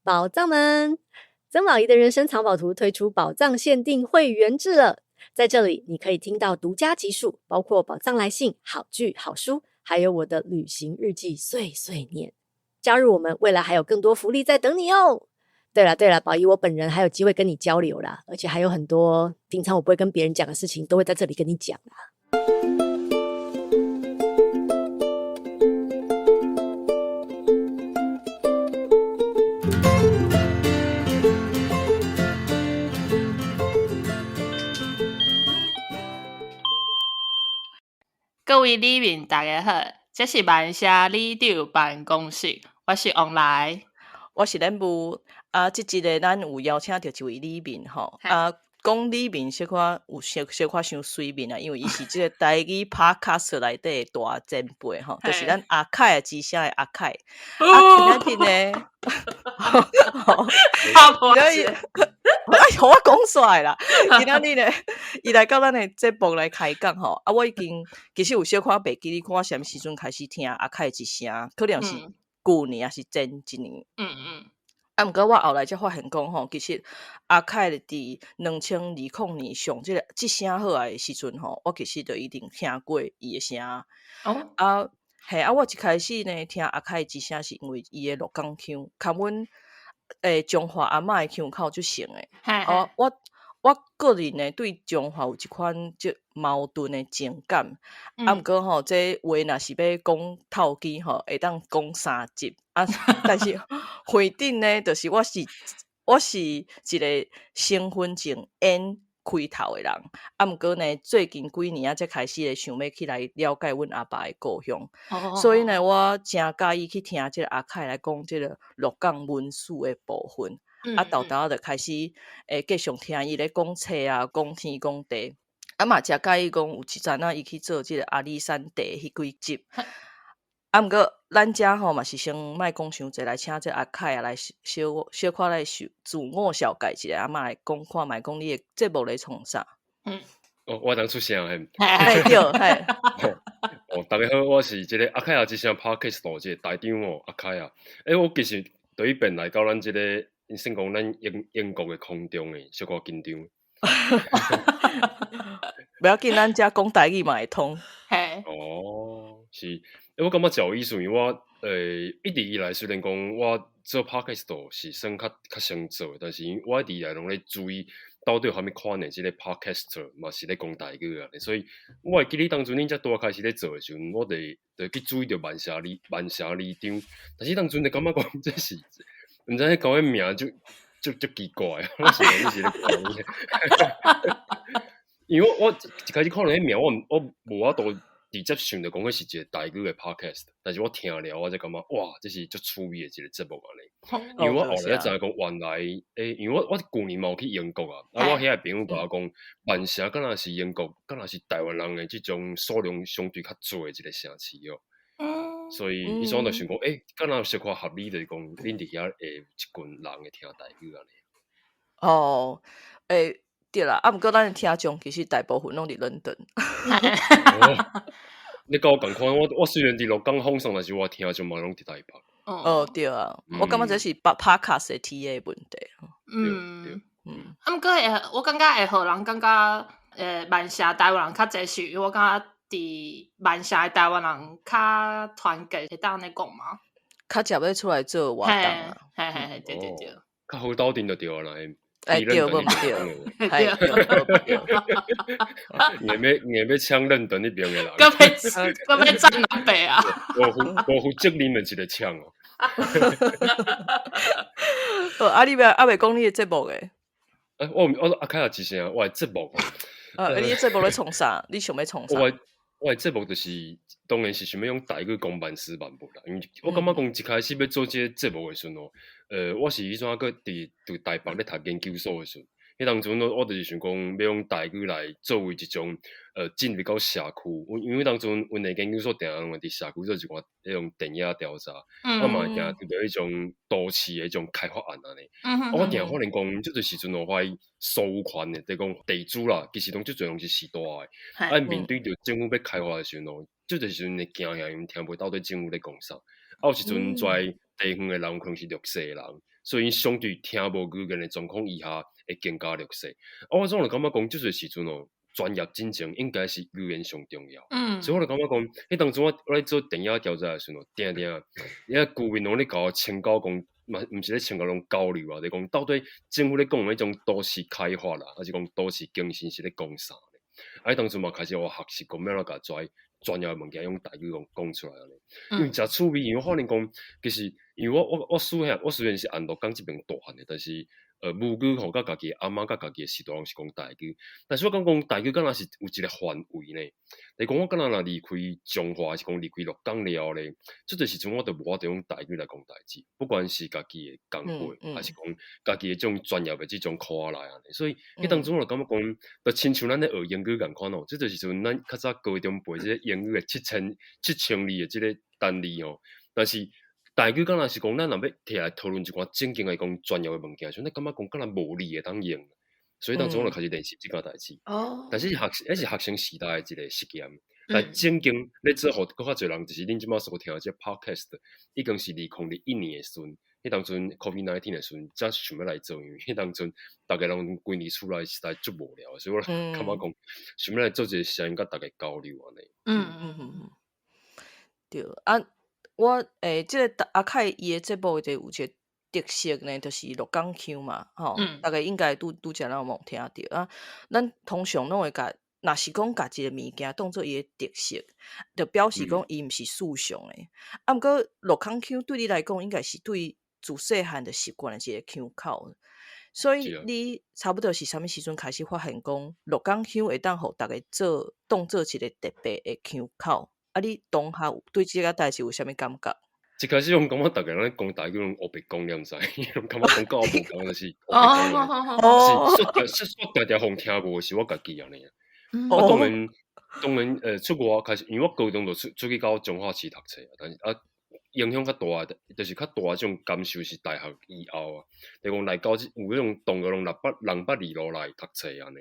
寶藏們，曾寶儀的人生藏寶圖推出寶藏限定會員制了。在這裡，你可以聽到獨家集數，包括寶藏來信、好劇、好書，還有我的旅行日記碎碎念。加入我們，未來還有更多福利在等你哦。對了對了，寶儀我本人還有機會跟你交流啦，而且還有很多平常我不會跟別人講的事情，都會在這裡跟你講啦。各位里民，大家好，這是曼城里長辦公室，我是王來，我是恁母。啊，這集咧，咱有邀請著一位里民吼。啊，講里民小可有小小可傷隨便啊，因為伊是這個台語 Podcast 內底的大前輩吼，就是咱阿凱之聲的阿凱。啊，今仔日呢，好，今仔日，哎，予我講煞啦。今仔日呢，伊來到咱的節目來開講吼。啊，我已經其實有小可袂記，你看我啥物時陣開始聽阿凱之聲，可能是舊年抑是前一年。啊，毋過我後來才發現講吼，其實阿凱佇2020年上這個這聲好來的時陣吼，我其實就已經聽過伊的聲。啊，嘿，啊，我一開始呢聽阿凱之聲是因為伊的鹿港腔，較阮彰化阿嬤的腔口足像的。哦，我個人呢對彰化有一款足矛盾的情感。啊，毋過吼，這話若是欲講透機吼，會當講三集。啊，但是會頂呢，就是我是一個身份證 N 開頭的人。啊，毋過呢，最近幾年啊，才開始咧想欲去來了解阮阿爸的故鄉。所以呢，我誠佮意去聽這個阿凱來講這個鹿港文史的部分。啊，沓沓仔就開始會繼續聽伊咧講冊啊，講天講地。啊嘛，誠佮意講有一陣仔伊去做這個阿里山茶彼幾集。啊，毋過咱遮吼嘛是先莫講傷濟，來請這阿凱啊來小小可來小自我紹介一下，啊嘛來講看覓講你的節目咧創啥？哦，我會當出聲嘿。嘿對，嘿。哦，大家好，我是這個阿凱啊之聲 Podcast 這個台長哦，阿凱啊。欸，我其實第一遍來到咱這個，算講咱英國的空中的，小可緊張。袂要緊，咱遮講台語嘛會通。嘿。哦，是。欸，我感覺誠有意思，因為我，一直以來雖然講我做 Podcast 是算較較先做的，但是我一直以來攏咧注意到底有啥物款的這個 Podcaster 嘛是咧講台語啊，所以我會記得當陣恁才拄仔開始咧做的時陣，我就去注意著曼城里曼城里長，但是當陣就感覺講這是，毋知彼講的名就足足奇怪，我想講你是咧講啥？因為我一開始看著彼名，我無法度直接想著講彼是一個台語的 podcast，但是我聽了我才感覺哇，這是足趣味的一個節目按呢。因為我後來才知影講原來，欸，因為我舊年嘛有去英國啊，啊，我遐的朋友共我講，曼城敢若是英國，敢若是台灣人的這種數量相對較濟的一個城市哦。所以彼陣我就想講，欸，敢若小可合理，就是講恁佇遐會有一群人會聽台語按呢。哦，欸，對啦，啊，毋過咱的聽眾其實大部分攏佇倫敦。你佮我仝款，我雖然佇鹿港放送，但是我聽眾嘛攏佇台北。哦，對啊，我感覺這是 podcast 的 TA 問題。啊，毋過會，我感覺會予人感覺，曼城台灣人較濟，是因為我感覺佇曼城的台灣人較團結，會當按呢講嗎？較常欲出來做活動啊。嘿嘿嘿，對對對。較好鬥陣就對啦。欸，對，無毋對，對，對。硬欲搶倫敦彼邊的人。閣欲佔南北啊！無負責任的一個搶哦。哦，啊，你欲猶未講你的節目的？欸，我阿凱也之聲，我的節目。啊，你的節目咧創啥？你想欲創啥？我的節目就是，當然是想欲用台語講萬事萬物啦。因為我感覺講一開始欲做這個節目的時陣哦，我是彼陣閣佇台北咧讀研究所的時陣，彼當陣我就是想講欲用台語來作為一種，進入到社區。因為當陣阮的研究所定定攏會佇社區做一寡彼種田野調查，我嘛會定拄著彼種都市的彼種開發案按呢。我定發現講，這個時陣我發現所有權的，就是講地主啦，其實攏足濟攏是序大的。啊，面對著政府欲開發的時陣哦，這個時陣會驚嚇，因為聽袂到底政府咧講啥。啊，有時陣跩地方的人可能是弱勢的人，所以𪜶相對聽無語言的狀況以下，會更加弱勢。啊，我總就感覺講，這個時陣哦，專業進前應該是語言上重要。所以我就感覺講，彼當陣我咧做電影調查的時陣哦，定定，遐居民攏咧共我請教講，嘛毋是咧請教攏交流啊，就講到底政府咧講的彼種都市開發啦，抑是講都市更新是咧講啥咧？啊，彼當陣嘛開始我學習講欲按怎共遮專業的物件用台語講講出來按呢。因為誠趣味，因為我發現講，其實因為我雖然是按鹿港這邊大漢的，但是母語吼，佮家己阿嬤佮家己的時代攏是講台語，但是我感覺講台語敢若是有一個範圍呢。就是講我敢若若離開彰化，抑是講離開鹿港了後咧，這個時陣我就無法度用台語來講代誌，不管是家己的工會，抑是講家己的這種專業的這種課來按呢。所以，彼當陣我就感覺講，就親像咱咧學英語仝款哦，這個時陣咱較早高中背這個英語的7000字的這個單字哦，但是台語敢若是講，咱若欲提來討論一寡正經來講專業的物件時陣，咱感覺講敢若無字會當用，所以當陣我就開始練習這件代誌。但是彼是學生時代的一個實驗，但正經咧做，予閣較濟人，就是恁這擺所聽的這個 podcast，已經是2021年的時陣，彼當陣 COVID-19 的時陣，才想欲來做，因為彼當陣逐家攏關佇厝內實在足無聊，所以我就感覺講想欲來做一個聲音，佮逐家交流按呢。對啊，我這個阿凱伊的節目就有一個特色呢，就是鹿港腔嘛，吼，逐家應該拄拄才攏有聽著啊。咱通常攏會共，若是講共一個物件當做伊的特色，就表示講伊毋是時尚的。啊，毋過鹿港腔對你來講，應該是對自細漢就習慣的一個腔口，所以你差不多是啥物時陣開始發現講鹿港腔會當予逐家做當做一個特別的腔口？啊，你當下對這個代誌有啥物感覺？一開始我感覺逐家攏咧講台語，攏烏白講，你毋知？攏感覺講佮我無仝，就是烏白講。是說說說定定予人聽無，是我家己按呢。我當然當然，出國開始，因為我高中就出去到彰化市讀冊，但是啊，影響較大的，就是較大的這種感受是大學以後啊，就講來到這有彼種同學攏600、200里路來讀冊按呢。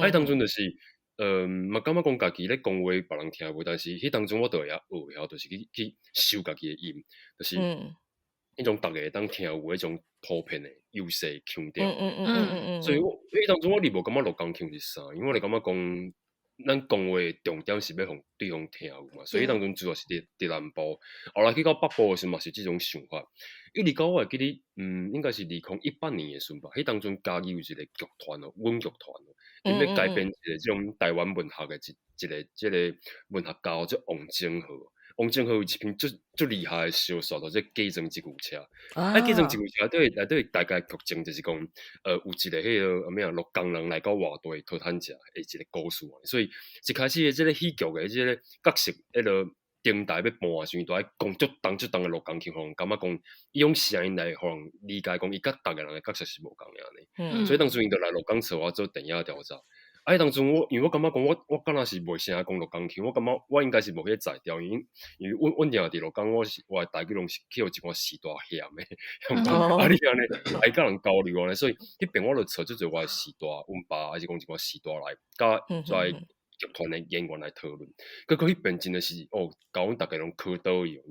啊，彼當陣就是，嘛感覺講家己咧講話，別人聽無，但是彼當陣我就會曉學曉，就是去收家己的音，就是彼種逐家會當聽有彼種普遍的優勢腔調。所以我彼當陣我哩無感覺鹿港腔是啥，因為我就感覺講，咱講話重點是欲予對方聽有嘛，所以彼當陣主要是佇南部，後來去到北部的時陣嘛是這種想法。一直到我會記得，應該是2018年的時陣吧，彼當陣嘉義有一個劇團哦，阮劇團哦，𪜶欲改編一個這種台灣文學的一個這個文學家叫王禎和。王禎和有一篇足足厲害的小說，叫做《假裝一牛車》。啊，假裝一牛車內底大概劇情就是講，有一個彼個啥物啊，鹿港人來到外地討趁食的一個故事。所以一開始的這個戲劇的這個角色，彼個頂台欲搬的時陣，都愛講足重足重的鹿港腔，予人感覺講，伊用聲音來予人理解講，伊佮逐家人的角色是無仝的按呢。所以當陣𪜶就來鹿港找我做電影調查。啊，彼當陣我，因為我感覺講，我敢若是袂啥講鹿港腔，我感覺我應該是無彼個才調，因為阮定佇鹿港，我的台語攏是去予一寡序大嫌的，啊你按呢愛佮人交流按呢，所以彼邊我就找足濟我的序大，阮爸抑是講一寡序大來，佮遮劇團的演員來討論。結果彼邊真的是哦，共阮逐家攏考倒去。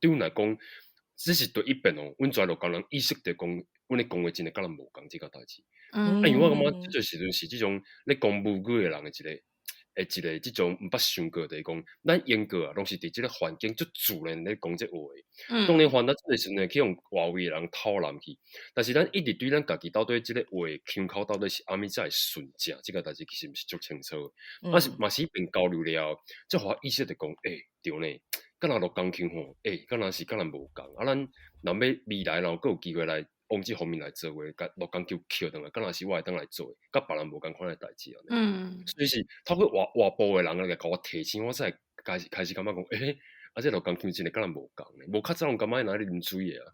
對阮來講，這是第一遍哦，阮遮鹿港人意識著講，阮咧講話真的佮人無仝這個代誌。啊，因為我感覺這個時陣是這種咧講母語的人的一個這種毋捌想過，就是講咱英國啊，攏是佇這個環境足自然咧講這話。當然，反正這個時陣去予外圍的人討厭去，但是咱一直對咱家己到底這個話腔口到底是按怎才會順正，這個代誌其實毋是足清楚的。啊是嘛是彼邊交流了後，才予我意識著講，欸，對呢，敢若鹿港腔吼，欸，敢若是佮咱無仝。啊，咱若欲未來若閣有機會來往這方面來做話，共鹿港腔抾轉來，敢若是我會當來做，佮別人無仝款的代誌按呢。所以是透過外部的人來共我提醒，我才會開始感覺講，欸，啊，這鹿港腔真的佮咱無仝呢，無較早攏感覺若咧啉水的啊。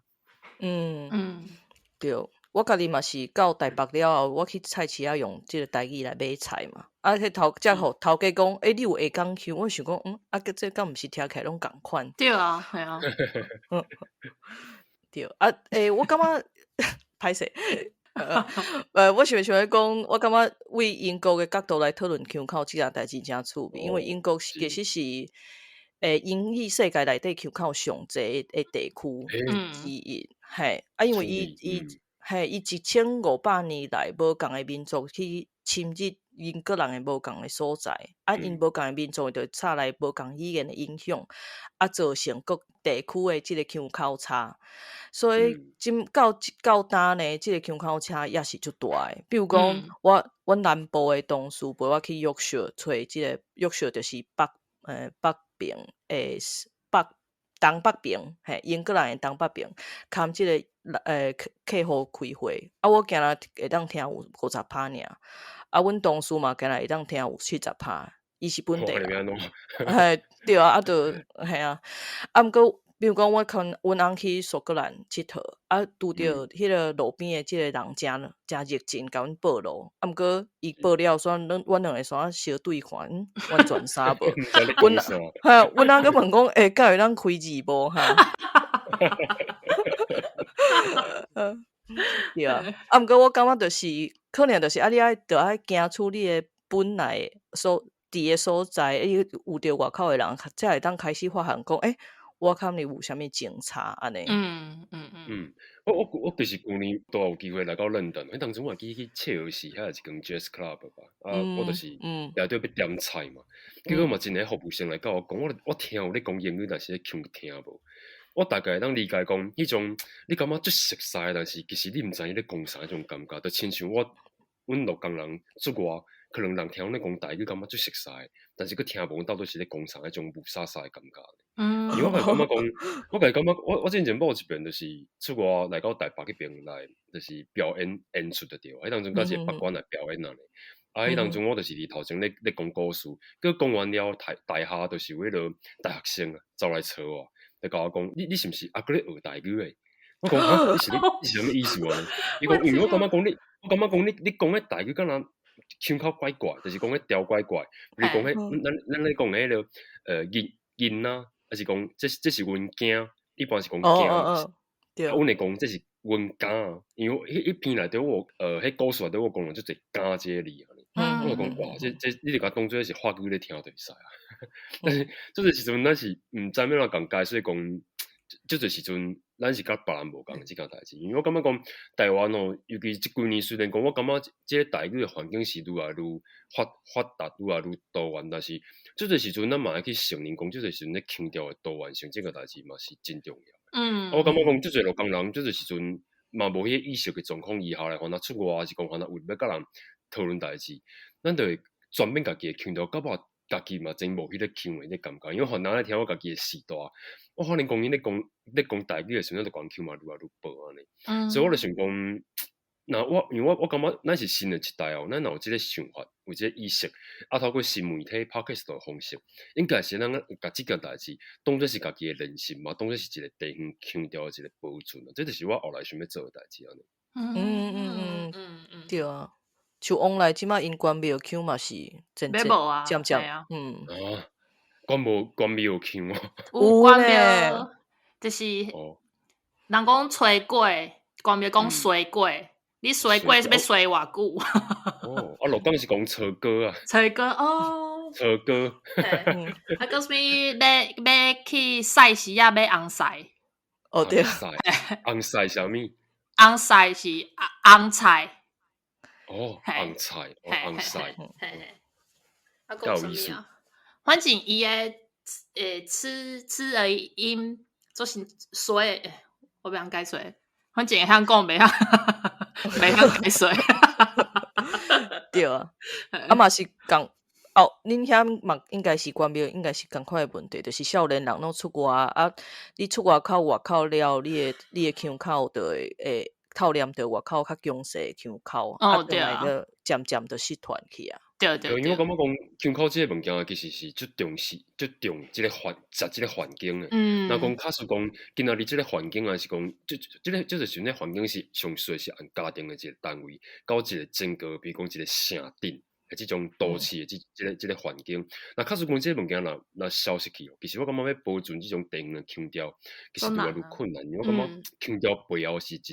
對，我家己嘛是到台北了後，我去菜市仔用這個台語來買菜嘛。啊，彼頭才予頭家講，欸，你有下港腔，我想講，啊，這敢毋是聽起來攏仝款？對啊，係啊。對啊，欸，我感覺歹勢，我想欲講，我感覺為英國的角度來討論腔口這件代誌真趣味，因為英國其實是，英語世界內底腔口上濟的地區之一，嘿，啊，因為伊嘿，伊1500年來無仝的民族去侵入英國人的無仝的所在，啊，𪜶無仝的民族就帶來無仝語言的影響，啊，造成各地區的這個腔口差，所以這到到今呢，這個腔口差也是足大的。比如講，我阮南部的同事陪我去約克揣這個約克，就是北邊的北東北邊，嘿，英格蘭的東北邊，含這個客戶開會，啊，我敢若會當聽有50%爾，啊，阮同事嘛敢若會當聽有70%，伊是本地人，嘿，對啊，啊，就嘿啊，啊，毋過，比如講，我看阮翁去蘇格蘭𨑨迌，啊，拄著彼個路邊的這個人誠誠熱情，共阮報路，啊，毋過伊報了，煞阮阮兩个煞相對看，完全啥無，阮嘿，阮翁閣問講，欸，敢會當開字幕哈？對啊，啊，毋過我感覺就是，可能就是啊，你愛著愛行出你的本來所佇的所在，你有著外口的人，才會當開始發現講，欸，我看你有啥物精彩按呢？我其實舊年都有機會來到倫敦，彼當陣我會記去切爾西遐有一間 Jazz Club 吧，啊，我就是掠著欲點菜嘛，結果嘛真個服務生來共我講，我聽有咧講英語，但是彼腔聽無。我大概會當理解講，彼種你感覺足熟似，但是其實你毋知影咧講啥彼種感覺，就親像我阮鹿港人出外，可能人聽阮咧講台語，感覺足熟似，但是閣聽無阮到底是咧講啥彼種霧煞煞的感覺。因為我家感覺講，我家感覺我之前某一遍就是出外來到台北彼邊來，就是表演演出就對，彼當陣佮一個北管來表演啊。啊，彼當陣我就是佇頭前咧講故事，閣講完了，台台下就是有彼個大學生啊，走來揣我。就共我講，你是毋是猶閣咧學台語的？我講哈，你是啥物意思啊？伊講，因為我感覺講你，我感覺講你，你講彼台語敢若腔口怪怪，就是講彼調怪怪。比如講彼，咱咧講彼個囡囡仔，還是講這是阮囝，一般是講囝。對。阮會講這是阮囝，因為彼篇內底我彼故事內底我講了足濟囝這個字啊。我就講哇，這你著共當做是法語咧聽就會使啊。但是這個時陣，咱是毋知欲按怎共解釋講，這個時陣咱是佮別人無仝這件代誌。因為我感覺講台灣哦，尤其這幾年雖然講，我感覺這個台語的環境是愈來愈發達，愈來愈多元，但是這個時陣咱嘛愛去承認講，這個時陣咧強調的多元性，這個代誌嘛是真重要。我感覺講，這濟鹿港人，這個時陣嘛無彼個意識的狀況以下來，凡若出外，還是講凡若為欲佮人討論代誌，咱就會轉變家己的腔調，到尾家己嘛真無彼個腔的彼個感覺。因為凡若咧聽我家己的時代，我可能講𪜶咧講台語的時陣，就講腔嘛愈來愈薄按呢。所以我就想講，若我因為我感覺咱是新的一代哦，咱若有這個想法，有這個意識，啊，透過新媒體 Podcast 的方式，應該是咱共這件代誌當做是家己的練習嘛，當做是一個地方腔調的一個保存。這就是我後來想欲做的代誌按呢。對啊。像往來這馬𪜶關廟腔嘛是漸漸漸漸，啊，關廟腔哦，有關廟，就是人講吹過，關廟講衰過，你衰過是欲衰偌久？哦，啊，鹿港是講吹歌啊，吹歌哦，吹歌，啊，閣啥物欲去賽時仔買紅菜？哦對，紅菜啥物？紅菜是紅菜。哦，紅菜，紅菜，啊，講啥物啊？反正伊的吃的音就是衰，我袂曉解說。反正會曉講，袂曉解說。對啊，啊嘛是仝哦，恁遐嘛應該是關廟，應該是仝款的問題，就是少年人攏出外啊，你出外口外口了，你的腔口就會透念著外口較強勢的腔口，啊，轉來閣漸漸就失傳去啊。對對，因為我感覺講腔口這個物件其實是足重視、足重這個環、這個環境的。若講假使講今仔日這個環境，還是講這個這個時陣環境是上細是按家庭的一個單位，到一個整個，比如講一個城鎮的這種都市的這個環境。若假使講這個物件若消失去，其實我感覺欲保存這種地方的腔調，其實愈來愈困難。因為我感覺腔調背後是一個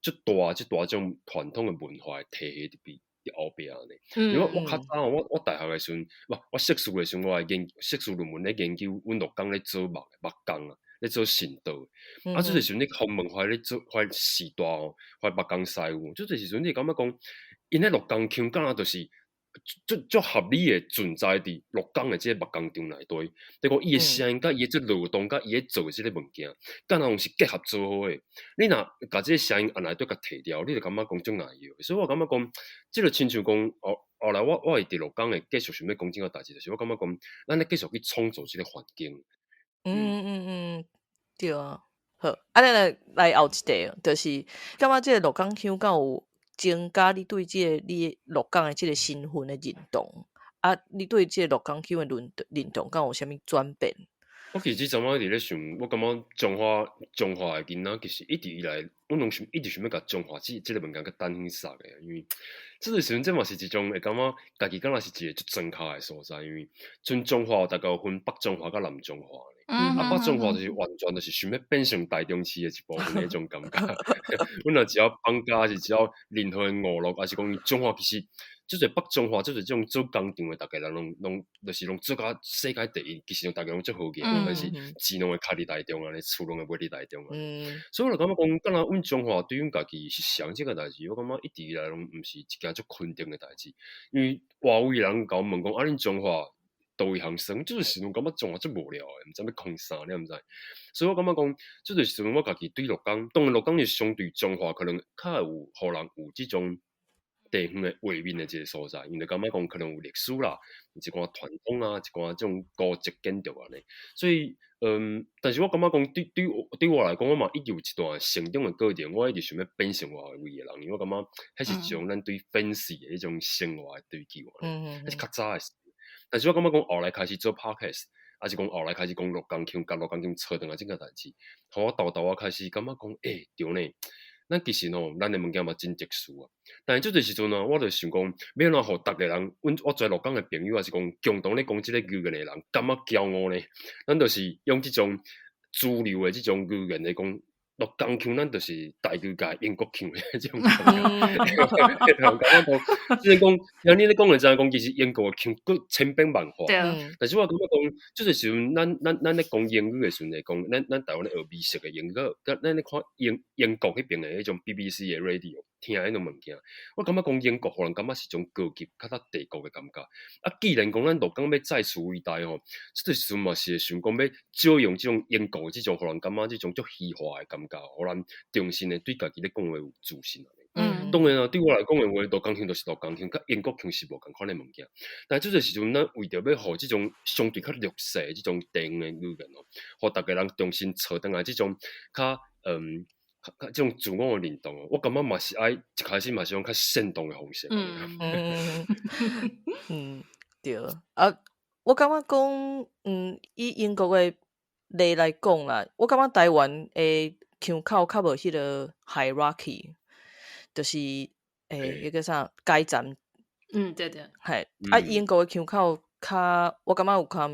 足大、足大種傳統的文化的體系佇邊。佇後壁按呢。因為我較早我大學的時陣，無我碩士的時陣，我研碩士論文咧研究阮鹿港咧做木木工啊，咧做神道。啊，這個時陣你訪問遐咧做遐序大吼，遐木工師傅，這個時陣你會感覺講，𪜶咧鹿港腔敢若就是足足合理的存在佇鹿港的這个木工場內底，就講伊的聲音佮伊的這勞動佮伊咧做的這个物件，敢若攏是結合做好的。你若共這个聲音按內底共提掉，你就感覺講足難用。所以我感覺講，這个親像講後後來我會佇鹿港會繼續想欲講這個代誌，就是我感覺講，咱咧繼續去創造這个環境。對啊，好，啊，咱來來後一題，就是感覺這个鹿港腔敢有增加你對這个你鹿港的這个身份的認同？啊，你對這個鹿港腔的認同敢有啥物轉變？我其實這陣仔佇咧想，我感覺彰化的囡仔其實一直以來，阮攏想一直想欲共彰化這个物件閣等去殺的，因為這個時陣這嘛是一種會感覺家己敢若是一個足莊跤的所在，因為像彰化大概有分北彰化佮南彰化。啊，北彰化就是完全就是想欲變成台中市的一部分的彼種感覺。阮若只要放假，還是只要任何的娛樂，還是講彰化其實，這個北彰化，這個這種做工廠的，逐家人攏就是攏做甲世界第一，其實逐家攏足好額，但是錢攏會囥佇台中按呢，厝攏會買佇台中按呢。所以我就感覺講，敢若阮彰化對阮家己是啥這個代誌，我感覺一直以來攏毋是一件足肯定的代誌。因為外圍人共阮問講，啊，恁彰化佗位通耍，這個時陣感覺彰化足無聊的，毋知欲創啥，你毋知？所以我感覺講，這個時陣我家己對鹿港，當然鹿港是相對彰化可能較有，予人有這種地方的畫面的一個所在，因為感覺講可能有歷史啦，一寡傳統啊，一寡這種古蹟建築按呢。所以，但是我感覺講，對我來講，我嘛一直有一段成長的過程，我一直想欲變成外圍的人，因為我感覺彼是一種咱對 fancy 的彼種生活的追求，彼是較早的事。但是我感覺講後來開始做 podcast，抑是講後來開始講鹿港腔，共鹿港腔揣轉來這個代誌，予我沓沓仔開始感覺講，欸，對呢，咱其實吼，咱的物件嘛真特殊啊。但是這個時陣呢，我就想講，欲按怎予逐个人，阮我跩鹿港的朋友，抑是講共同咧講這個語言的人，感覺驕傲呢？咱就是用這種主流的這種語言來講，鹿港腔，咱就是台語界英國腔的這種感覺。感覺講，就是講，聽你咧講就知影講，其實英國的腔閣千變萬化。但是我感覺講，這個時陣，咱咧講英語的時陣來講，咱台灣咧學美式的英語，佮咱咧看英國彼爿的彼種 BBC 的 radio，聽彼種物件，我感覺講英國，予人感覺是種高級、較較帝國的感覺。啊，既然講咱鹿港欲再次偉大吼，這個時陣嘛是會想講欲借用這種英國的這種，予人感覺這種足虛華的感覺，予咱重新的對家己咧講話有自信。當然啊，對我來講的話，鹿港腔就是鹿港腔，佮英國腔是無仝款的物件。但這個時陣，咱為著欲予這種相對較弱勢的這種地方的語言哦，予逐家人重新揣轉來這種較這種自我的認同哦，我感覺嘛是愛一開始嘛是用較煽動的方式。對啊，我感覺講，以英國的例來講啦，我感覺台灣的腔口較無彼個 hierarchy，就是彼個啥階層。對對。嘿，啊，英國的腔口較，我感覺有較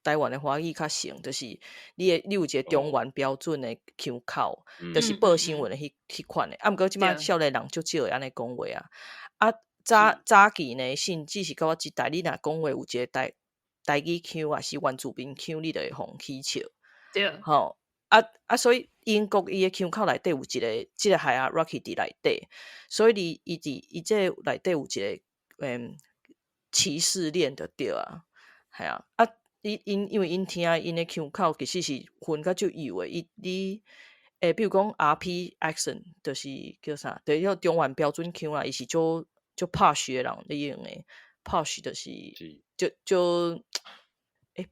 台灣的華語較像，就是你有一個中原標準的腔口，就是報新聞的彼款的。啊，毋過這擺少年人足少會按呢講話啊。啊，早期呢，甚至是到我這代，你若講話有一個台語腔，抑是原住民腔，你就會予人起笑。吼，啊，所以英國伊的腔口內底有一個這個 hierarchy 佇內底，所以你伊佇伊這內底有一個歧視鏈就對啊，係啊，啊，𪜶因為𪜶聽𪜶的腔口其實是分較足幼的，伊你比如講 RP accent 就是叫啥，就是彼中原標準腔啦，伊是足足 posh 的人咧用的，posh 就是足足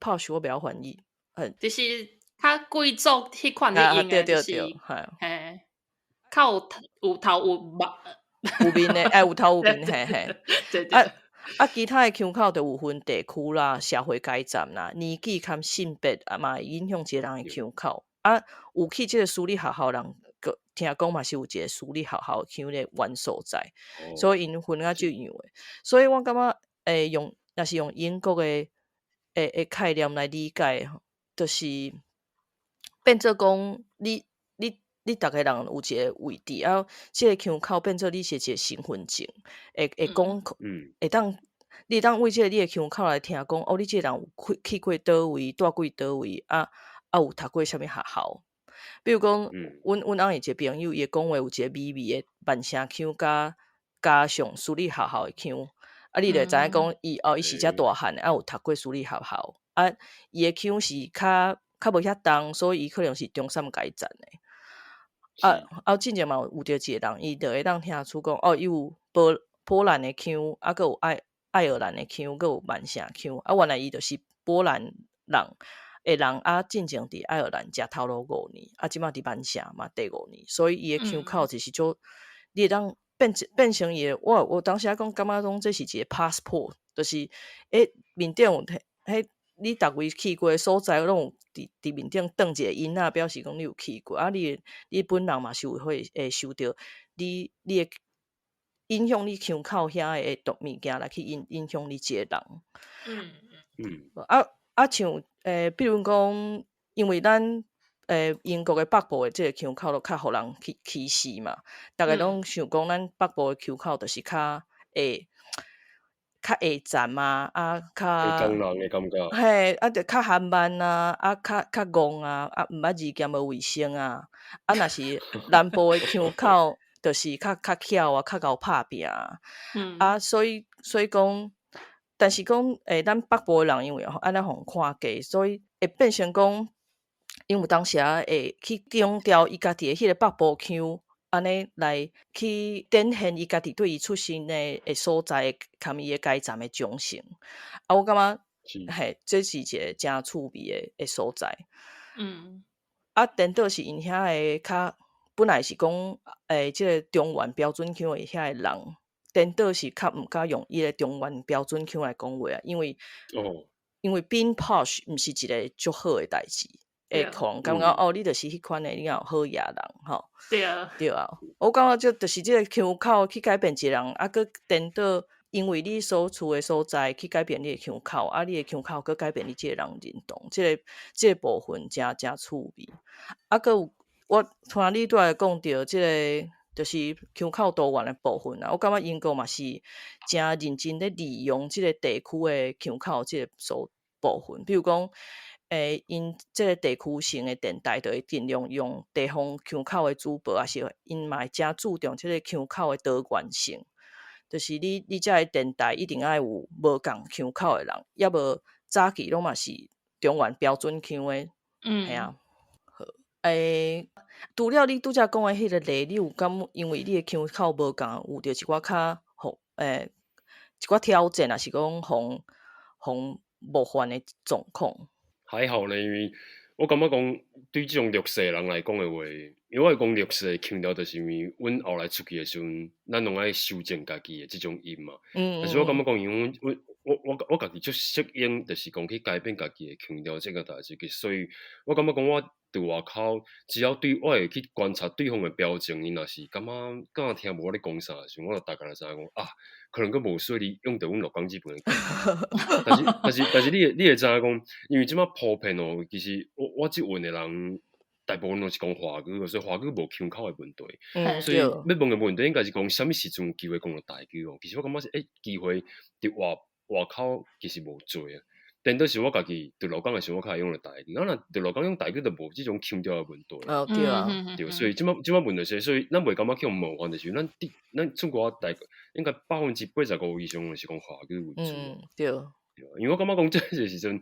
posh 我袂曉翻譯，就是較貴族彼款咧用的，就是嘿，較有頭有目有面的，欸，有頭有面，嘿嘿。對對。啊，其他的腔口就有分地區啦、社會階層啦、年紀佮性別啊，嘛會影響一個人的腔口。啊，有去這個私立學校人，閣聽講嘛是有一個私立學校腔的元素在，所以𪜶分較足樣的。所以我感覺，用，若是用英國的概念來理解，就是變做講，你你逐个人有一个位置啊，這个腔口變做你是一個身份證，會講，會當你會當為這個你的腔口來聽講，哦，你這個人有去過佗位，蹛過佗位，啊啊有讀過啥物學校？比如講，阮翁有一個朋友，伊會講話有一個微微的曼城腔，佮加上私立學校的腔，啊，你就會知影講，伊哦，伊是遮大漢的，啊，有讀過私立學校，啊，伊的腔是較無遐重，所以伊可能是中產階層的。啊啊！進前嘛有遇著一個人，伊就會當聽出講，哦，伊有波蘭的腔，啊，閣有愛爾蘭的腔，閣有曼城腔。啊，原來伊就是波蘭人的人，啊，進前佇愛爾蘭食頭路五年，啊，這馬佇曼城嘛第五年，所以伊的腔口就是做，你會當變成伊的。我當時仔講，感覺講這是一個 passport，就是面頂有彼你逐位去過的所在，攏有佇面頂轉一個印仔，表示講你有去過。啊，你本人嘛是有會受著你的影響，你腔口遐的獨物件來去影響你這個人。啊啊，像比如講，因為咱英國的北部的這個腔口都較予人去歧視嘛，逐家攏想講咱北部的腔口就是較會站啊，啊較會講人的感覺，嘿，啊就較含慢啊，啊較戇啊，啊毋捌字兼無衛生啊，啊若是南部的腔口，就是較巧啊，較𠢕拍拚啊，啊所以講，但是講咱北部的人因為按呢予人看低，所以會變成講，𪜶有當時仔會去強調伊家己的彼个北部腔。按呢來去展現伊家己對伊出身的所在，含伊的階層的忠誠。啊，我感覺，嘿，這是一個誠趣味的所在。啊，顛倒是𪜶遐个較本來是講，這个中原標準腔的遐个人，顛倒是較毋敢用伊个中原標準腔來講話啊，因為 being posh 毋是一個足好的代誌。會予人感覺哦，你就是彼款的，你若有好野人吼。對啊。對啊，我感覺這就是這個腔口去改變一個人，啊，閣顛倒，因為你所處的所在去改變你的腔口，啊，你的腔口閣改變你這個人認同，這個部分誠誠趣味。啊，閣有我聽你拄才講著這個，就是腔口多元的部分啊，我感覺英國嘛是誠認真咧利用這個地區的腔口這個所部分，比如講，𪜶這個地區性的電台就會盡量用地方腔口的主播，抑是𪜶嘛會誠注重這個腔口的多元性。就是你這个電台一定愛有無仝腔口的人，抑無早期攏嘛是中原標準腔的。嘿啊。好，除了你拄才講的彼個例，你有感因為你的腔口無仝，有著一寡較予一寡挑戰，抑是講予予冒犯的狀況？還好呢，因為我感覺講對這種弱勢的人來講的話，因為我會講弱勢的腔調，就是因為阮後來出去的時陣，咱攏愛修正家己的這種音嘛。但是我感覺講，因為阮我家己足適應，就是講去改變家己的腔調這個代誌，所以我感覺講我佇外口，只要對我會去觀察對方的表情，伊若是感覺聽無我咧講啥的時陣，我就大概就知影講啊，可能閣無說你用著阮鹿港這邊的。但是你會知影講，因為這馬普遍哦，其實我這份的人，大部分攏是講華語，所以華語無腔口的問題。所以要問的問題應該是講，啥物時陣有機會講著台語哦？其實我感覺是，機會佇外口其實無濟啊。顛倒是我家己佇鹿港的時陣，我較會用著台語。啊，若佇鹿港用台語就無這種腔調的問題。哦，對啊。對，所以這馬問題是，所以咱袂感覺去予冒犯，就是咱出國大應該85%以上是講華語為主。對。對，因為我感覺講這個時陣，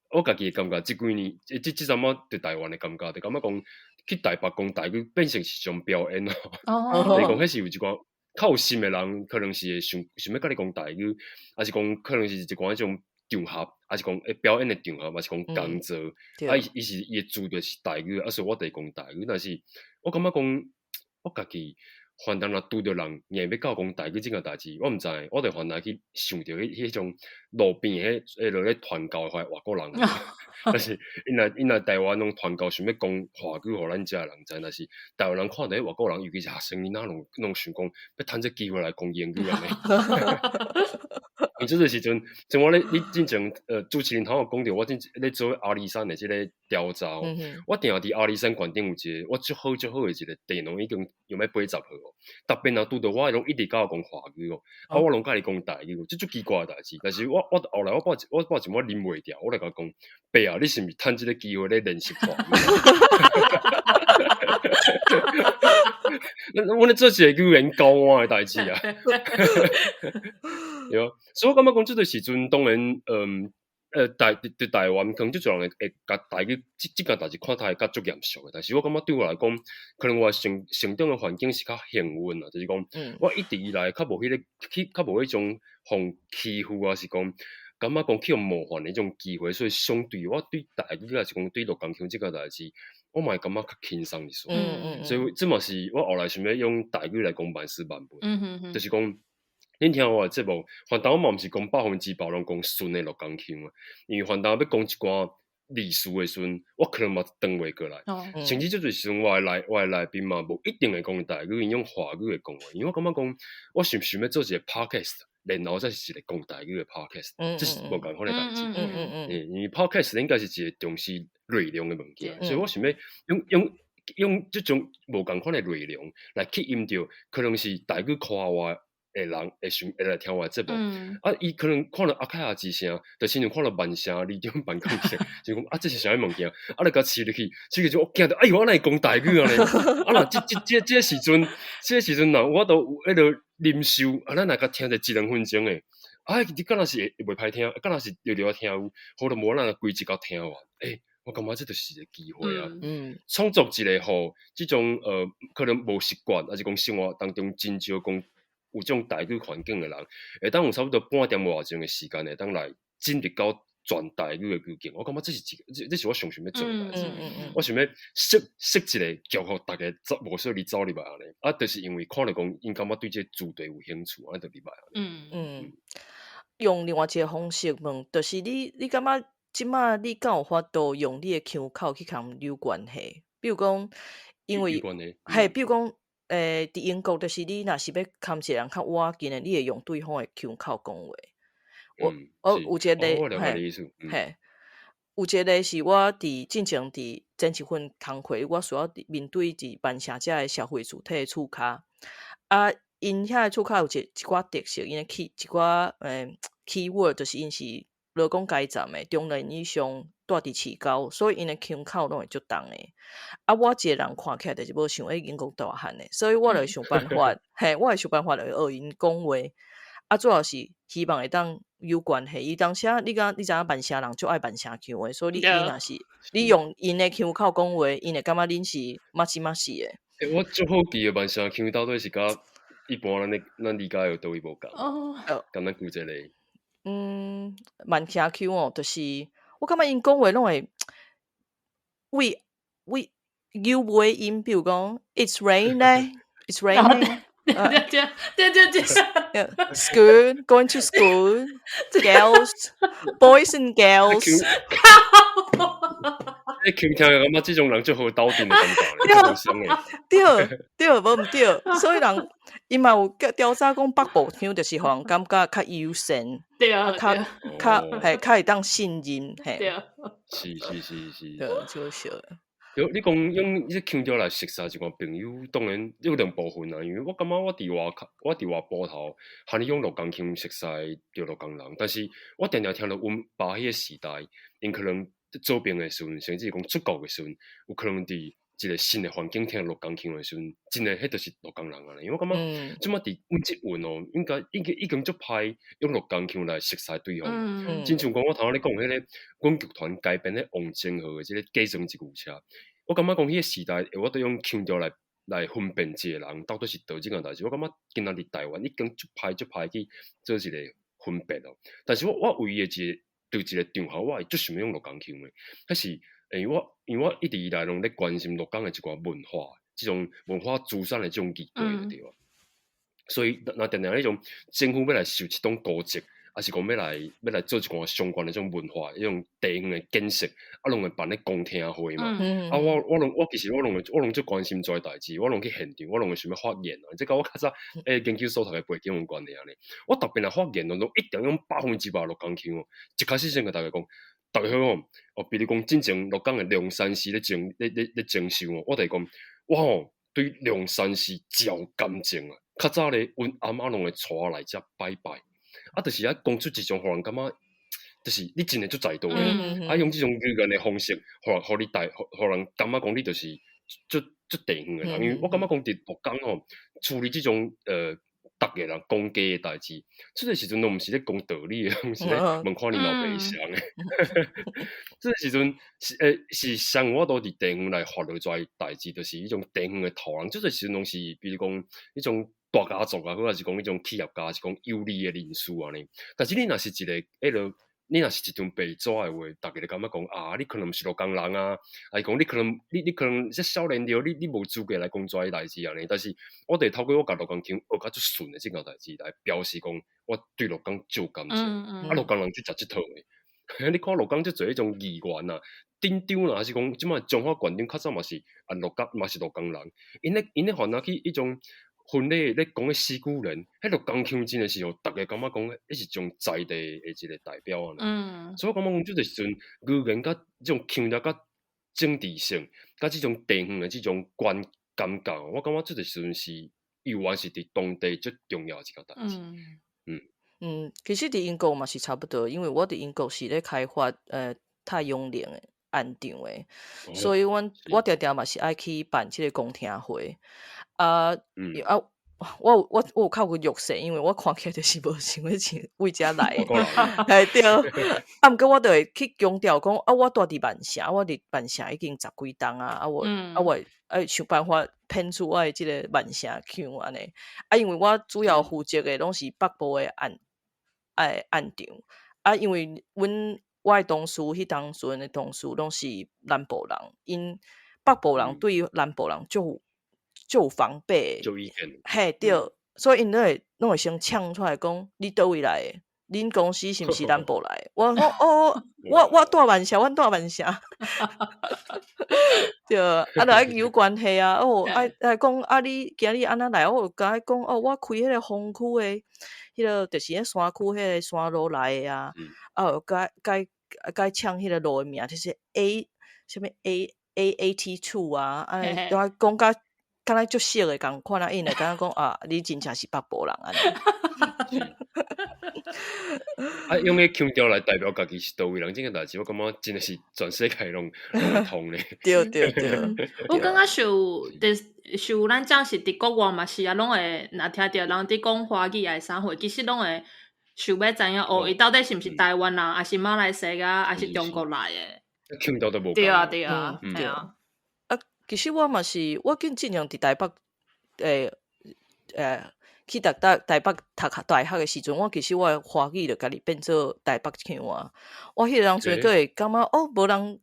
我家己的感覺，這幾年，這陣仔佇台灣的感覺，就感覺講去台北講台語變成是一種表演咯。就是講，彼是有一寡較有心的人，可能是會想欲佮你講台語，抑是講可能是一寡彼種場合，抑是講表演的場合，抑是講工作，啊，伊的主就是台語，啊，所以我就會講台語。但是我感覺講，我家己凡當若拄著人硬欲佮我講台語這件代誌，我毋知，我就反來去想著彼種路邊彼彼落咧團購的外國人，但是𪜶來台灣攏團購，想欲講華語予咱遮的人知，但是台灣人看著彼外國人，尤其是學生囡仔，攏想講欲趁這機會來講英語按呢。因為這個時陣，像我咧，你進前主持人頭有講著，我進咧做阿里山的這個調查，我定佇阿里山懸頂有一個我足好足好的一個地農，已經用欲80歲哦。逐遍若拄著我，攏一直佮我講華語哦，啊，我攏佮伊講台語，這足奇怪的代誌。但是我後來我抱一我忍袂牢，我就共伊講，伯啊，你是毋是趁這個機會咧練習華語？阮咧做一個語言交換的代誌啊。對啊，所以我感覺講這個時陣，當然，佇台灣可能足濟人會共台語這件代誌看待較足嚴肅的，但是我感覺對我來講，可能我成長的環境是較幸運啊，就是講，我一直以來較無彼個去較無彼種予欺負啊，是講感覺講去予冒犯的彼種機會，所以相對我對台語抑是講對鹿港腔這件代誌，我嘛會感覺較輕鬆一絲。所以這嘛是我後來想欲用台語來講萬事萬物，就是講。恁聽我的節目，凡當我嘛毋是講100%攏講順的鹿港腔啊，因為凡當欲講一寡歷史的時陣，我可能嘛轉袂過來。甚至這陣時陣，我的來賓嘛無一定會講台語，𪜶用華語來講話。因為我感覺講，我想想欲做一個 podcast，然後才是一個講台語的 podcast，這是無仝款的代誌。因為 podcast 應該是一個重視內容的物件，所以我想欲用這種無仝款的內容來吸引著，可能是台語誇我的人會想會來聽我的節目，啊，伊可能看著阿凱亞之聲，就親像看著萬城里長辦公室，就講啊，這是啥物物件？啊，你共飼入去，飼入去我驚著，哎喲，我哪會講台語按呢？啊，若這個時陣，若我都有彼個忍受，啊，咱來共聽者一兩分鐘的，啊，你敢若是會袂歹聽，敢若是著著聽有，好著無咱來規集共聽完，欸，我感覺這就是一個機會啊！創作一個予這種可能無習慣，抑是講生活當中真少講有這種台語環境的人，會當有差不多半點外鐘的時間，會當來進入到全台語的語境。我感覺這是一個，這是我上想欲做的代誌。我想欲設一個局，予逐家走無說你走入來按呢。啊，就是因為看著講，𪜶感覺對這個主題有興趣，按呢就入來按呢。嗯，用另外一個方式問，就是你感覺這馬你敢有法度用你的腔口去共有關係？比如講，因為嘿，比如講，佇英國就是你若是欲共一個人較倚近的，你會用對方的腔口講話。我有一個例，嘿，嘿，有一個例是我佇進前佇前一份工課，我需要面對佇曼城遮的社會主體的厝跤，啊，𪜶遐的厝跤有一寡特色，𪜶的 key 一寡keyword 就是𪜶是勞工階層的中年以上住佇市郊，所以𪜶的腔口攏會足重的。啊，我一個人看起來就是無像英國大漢的，所以我就會想辦法，嘿，我會想辦法來學𪜶講話。啊，主要是希望會當有關係。伊當時你敢你知影曼城人足愛曼城腔的，所以你若是你用𪜶的腔口講話，𪜶會感覺恁是麻吉麻吉的。欸，我足好奇的曼城腔到底是佮一般咱理解的佗位無仝？敢咱舉一個例。曼城腔哦，就是我感覺𪜶講話攏會為為有尾音，比如講 It's raining, it's raining。對對對對對。 School, going to school, girls, boys and girls。你聽聽感覺這種人足好鬥陣的感覺，對對，無毋對，所以人伊嘛有調查講北部腔就是予人感覺較友善，對啊，較較嘿較會當信任，嘿。對。是是是是。對，就笑。對，你講用這腔調來熟似一寡朋友，當然有兩部分啊。因為我感覺我佇外口，我佇外埔頭，予你用鹿港腔熟似著鹿港人，但是我定定聽著阮爸彼個時代，𪜶可能做兵的時陣，甚至講出國的時陣，有可能佇一個新的環境聽鹿港腔的時陣，真的彼就是鹿港人啊。因為我感覺，這馬佇阮這陣哦，應該已經足歹用鹿港腔來熟似對方。親像講我頭仔咧講彼個，阮劇團改編的王晶和的這個假裝一牛車。我感覺講彼個時代，我都用腔調來分辨一個人到底是佗這件代誌。我感覺今仔佇台灣已經足歹足歹去做一個分別咯。但是我唯一的一個對一個場合，我會足想欲用鹿港腔的，彼是因為我一直以來攏咧關心鹿港的一寡文化，這種文化資產的這種機會，對吧？所以若定定彼種政府欲來受這種古蹟，抑是講欲來做一寡相關的這種文化，彼種地方的建設，啊，攏會辦咧公聽會嘛。啊，我其實我攏足關心這个代誌，我攏去現場，我攏會想欲發言啊。這佮我較早研究所讀的背景有關係按呢。我特別若發言，攏一定用100%鹿港腔哦。一開始先共大家講，大家好哦，比如講進前鹿港的龍山寺咧徵咧咧咧徵收哦，我就會講，我吼對龍山寺誠有感情啊。較早咧，阮阿嬤攏會帶我來遮拜拜，啊，就是愛講出一種予人感覺，就是你真的足在地的，啊，用這種語言的方式，予你帶，予人感覺講你就是足足地方的人。因為我感覺講佇鹿港吼，處理這種逐个人講家的代誌，這個時陣攏毋是咧講道理的，攏是咧問看恁老爸是啥的。這個時陣是啥有法度佇地方來發落這代誌，就是彼種地方的土人。這個時陣攏是，比如講彼種大家族啊，或者是講彼種企業家，是講有利的人士按呢。但是你若是一個彼落，你若是一張白紙的話，逐家就感覺講啊，你可能毋是鹿港人啊，抑是講你可能你可能這少年著，你無資格來講這个代誌按呢。但是我就透過我共鹿港腔學較足順的這件代誌來表示講，我對鹿港足有感情。啊，鹿港人就食這套的。你看鹿港足濟彼種議員啊、鎮長啦，抑是講這擺彰化縣長較早嘛是啊鹿港嘛是鹿港人，𪜶咧凡若去彼種婚禮咧講彼四句聯，彼鹿港腔真的是予逐家感覺講，彼是種在地的一個代表按呢。所以我感覺講，這個時陣語言佮這種腔調佮政治性，佮這種地方的這種觀感覺，我感覺這個時陣是猶原是佇當地足重要的一個代誌。嗯，其實佇英國嘛是差不多，因為我佇英國是咧開發太陽能的案場的，所以阮我定定嘛是愛去辦這個公聽會。啊，啊，我有較有弱勢，因為我看起來就是無想欲像為遮來的，嘿對。啊，毋過我就會去強調講，啊，我住佇曼城，我佇曼城已經十幾冬啊，啊我啊我愛想辦法騙出我的這個曼城腔按呢。啊，因為我主要負責的攏是北部的案場，啊，因為阮我的同事，彼當陣的同事攏是南部人，𪜶北部人對南部人足有防備，足意見，嘿對，所以𪜶攏會先嗆出來講，你佗位來的？恁公司是毋是南部來的？我講哦，我住曼城，阮住曼城。對，啊，就愛有關係啊，哦，愛講啊，你今日按怎來？我就共伊講哦，我開彼個風區的，彼個就是彼山區彼個山路來的啊，啊，有共伊嗆彼個路的名，就是 A 啥物 A A 82 啊，按呢都愛講甲敢若足熟的仝款啊，𪜶會感覺講啊，你真正是北部人按呢。啊，用彼腔調來代表家己是佗位人，這件代誌我感覺真的是全世界攏會通咧。對對對。我感覺像佇像咱這是佇國外嘛是啊，攏會若聽著人佇講華語抑是啥貨，其實攏會想欲知影哦，伊到底是毋是台灣人，抑是馬來西亞，抑是中國來的？腔調都無。對啊對啊，對啊。啊，其實我嘛是，我進前佇台北，去讀台北讀大學的時陣，我其實我的華語就家己變做台北腔啊。我彼個當陣閣會感覺哦，無人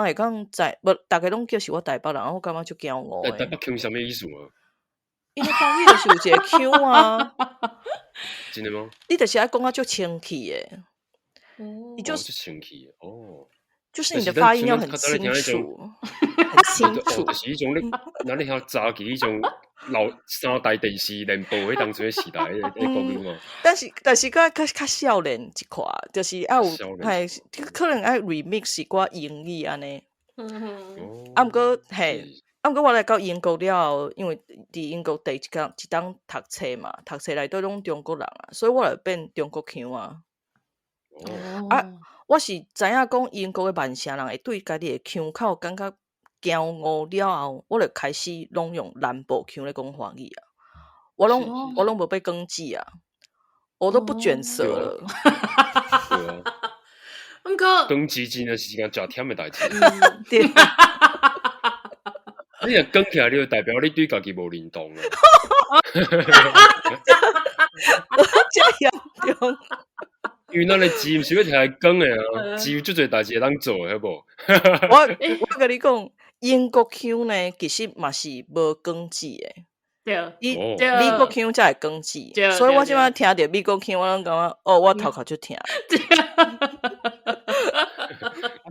會講在，無逐家攏叫是我台北人，我感覺足驕傲的。台北腔啥物意思啊？因為華語就是有一個腔啊。真的嗎？你就是愛講甲足清氣的。哦，足清氣的哦。就是你的發音要很清楚，很清楚。就是彼種你，咱你曉早期彼種老三台電視連播彼當陣的時代的國語嘛。但是較少年一款，就是愛有嘿，可能愛 remix 一寡英語按呢。啊，毋過嘿，啊，毋過我來到英國了後，因為佇英國第一工一冬讀冊嘛，讀冊內底攏中國人啊，所以我就變中國腔啊。啊，我是知影講英國的曼城人會對家己的腔口感覺驕傲了後，我就開始攏用南部腔咧講華語啊。我攏無欲捲舌啊，我都不捲舌了。對啊。毋過捲舌真的是一件誠忝的代誌。對。你若捲起來，你就代表你對家己無認同啊。這嚴重。因為咱的舌毋是欲摕來捲的啊，舌有足濟代誌會當做的，好無？我共你講，英國腔呢，其實嘛是無港字的。伊美國腔才會港字，所以我這擺聽著美國腔，我攏感覺哦，我頭殼足疼。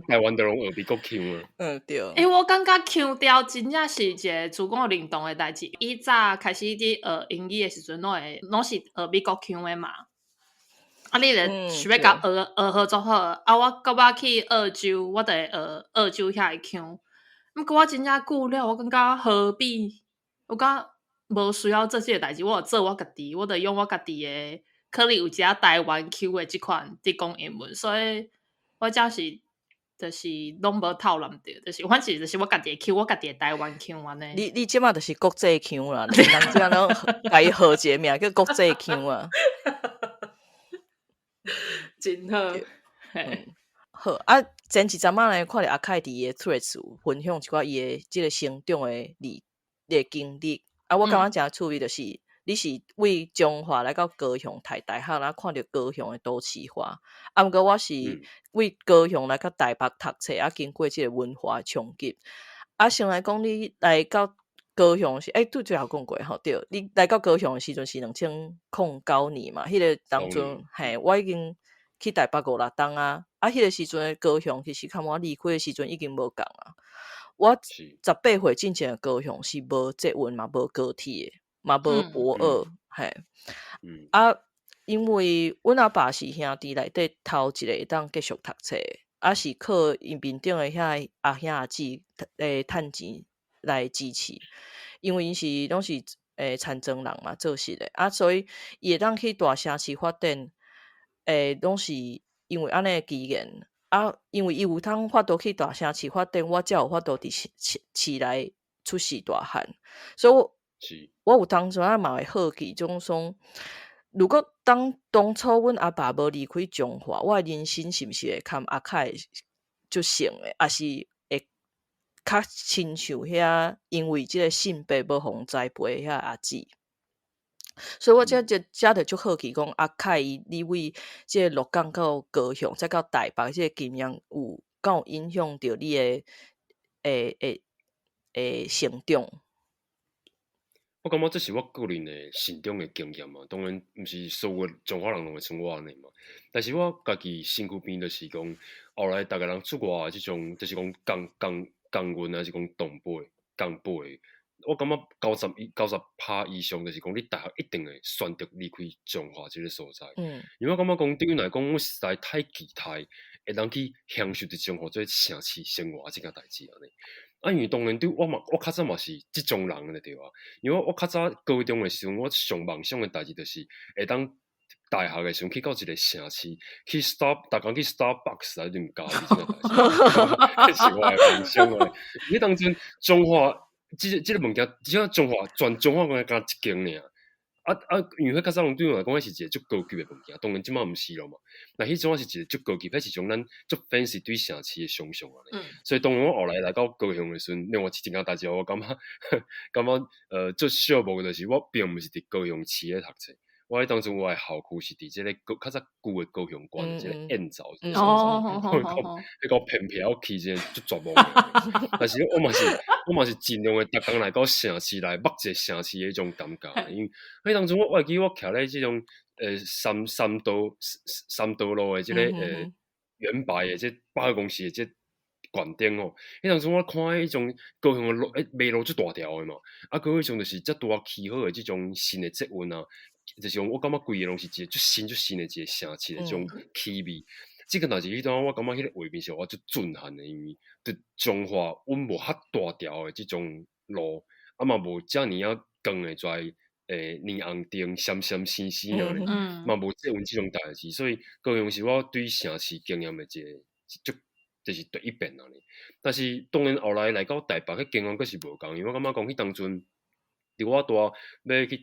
台灣就攏學美國腔啊。嗯，對。欸，我感覺腔調真正是一個自我認同的代誌。以早開始佇學英語的時陣，攏是學美國腔的嘛。啊，你咧想欲共學學好做好，啊，我到尾去澳洲，我就會學澳洲遐的腔。毋過我真正久了，我感覺何必？我感覺無需要做這個代誌，我就做我家己，我就用我家己的，可能有一寡台灣腔的這款佇講英文，所以我才是就是攏無透濫著，就是反正就是我家己的腔，我家己的台灣腔按呢。你這馬就是國際腔啦，人這樣攏共伊號一個名叫國際腔啊。真好，好啊！前一陣仔呢，看著阿凱佇伊的 Threads 有分享一寡伊的這個成長的歷的經歷。啊，我感覺誠趣味，就是你是為彰化來到高雄讀大學，然後看著高雄的都市化。啊，毋過我是為高雄來到台北讀冊，啊，經過這個文化衝擊。啊，先來講你來到高雄時，欸，拄最後講過吼，對，你來到高雄的時陣是2009年嘛？彼個當陣，嘿，我已經去台北五六冬啊。啊，彼個時陣的高雄其實較我離開的時陣已經無仝啊。我18歲進前的高雄是無捷運嘛，無高鐵的，嘛無駁二，嘿。啊，因為阮阿爸是兄弟內底頭一個會當繼續讀冊，啊是靠𪜶面頂的遐阿兄阿姊來趁錢來支持，因為𪜶是攏是田莊人嘛，做實的，啊，所以伊會當去大城市發展，攏是因為按呢的機緣。啊，因為伊有通法度去大城市發展，我才有法度佇市市內出世大漢，所以我我有當陣仔嘛會好奇，種說，如果當初阮阿爸無離開彰化，我的人生是毋是會含阿凱足像的，抑是會較親像遐因為這個性別無予栽培遐阿姊？所以我這這這就足好奇，講阿凱伊你為這個鹿港到高雄，再到台北這個經驗，有敢有影響著你的會成長？我感覺這是我個人的成長的經驗嘛，當然毋是所有彰化人攏會像我按呢嘛。但是我家己身軀邊就是講，後來逐个人出外的這種，就是講工工工運，還是講同輩同輩，我感覺90%以上就是講，你大學一定會選擇離開彰化這個所在。因為我感覺講，對阮來講，我實在太期待會當去享受佇彰化這個城市生活這件代誌按呢。啊，因為當然對我嘛，我較早嘛是這種人的對啊。因為我較早高中的時陣，我上夢想的代誌就是會當大學的時陣去到一個城市，去 Star，逐工去 Starbucks 來啉咖啡這件代誌，這是我的夢想啊。你當陣彰化，這個物件，只彰化全彰化敢若一間爾。啊啊，因為彼較早攏對阮來講，彼是一個足高級的物件，當然這馬毋是咯嘛。那彼種是一個足高級，彼是種咱足 fancy 對城市的想像按呢。所以當我後來來到高雄的時陣，另外一件代誌，我感覺足寂寞的就是我並毋是佇高雄市咧讀冊，我彼當陣我的校區是佇這個較早舊的高雄縣，這個燕巢。彼個偏僻，我去真足絕望的。但是我嘛是盡量的，逐工來到城市來，目一個城市的彼種感覺。因為彼當陣我會記我徛咧這種三多路的這個遠百的這百貨公司的這懸頂吼，彼當陣我看彼種高雄的路，馬路足大條的嘛，啊，閣彼種就是才拄仔起好的這種新的捷運啊，就是講我感覺規个攏是一個足新足新的一個城市的這種氣味。這個代誌彼當我感覺彼個畫面是我足震撼的，因為佇彰化，阮無遐大條的這種路，啊嘛無遮爾仔光的在霓虹燈閃閃閃閃按呢，嘛無這阮這種代誌，所以高雄是我對城市經驗的一個足就是第一遍按呢。但是當然後來來到台北，彼經驗閣是無仝，因為我感覺講彼當陣，佇我拄仔欲去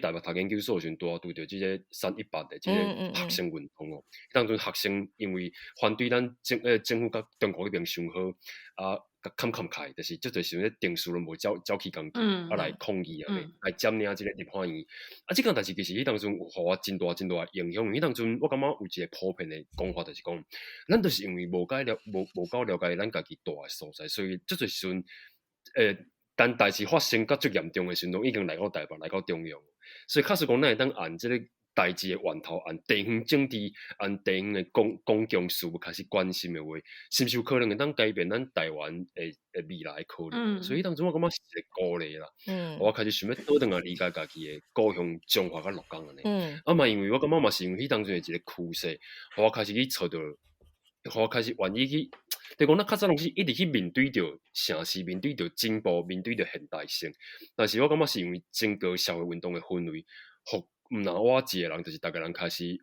台北讀研究所的時陣，拄仔拄著這個318的這個學生運動哦。彼當陣學生因為反對咱政府佮中國彼邊傷好啊。共砍砍開，就是足濟時陣咧定數攏無走走去工具，啊來抗議啊，來佔領這個立法院。啊，這件代誌其實彼當陣有予我真大真大的影響。彼當陣我感覺有一個普遍的講法，就是講，咱就是因為無解了無無夠了解咱家己蹛的所在，所以足濟時陣，當代誌發生甲足嚴重的時陣，攏已經來到台北，來到中央。所以確實講，咱會當按這個代誌的源頭，按地方政治，按地方的公共事務開始關心的話，是毋是有可能會當改變咱台灣的未來的可能？所以當陣我感覺是一個鼓勵啦。我開始想欲倒轉來理解家己的故鄉彰化佮鹿港按呢。啊嘛，因為我感覺嘛是因為彼當陣的一個趨勢，予我開始去揣著，予我開始願意去，就講咱較早攏是一直去面對著城市，面對著進步，面對著現代性。但是我感覺是因為整個社會運動的氛圍，予毋但我一個人，就是逐個人開始越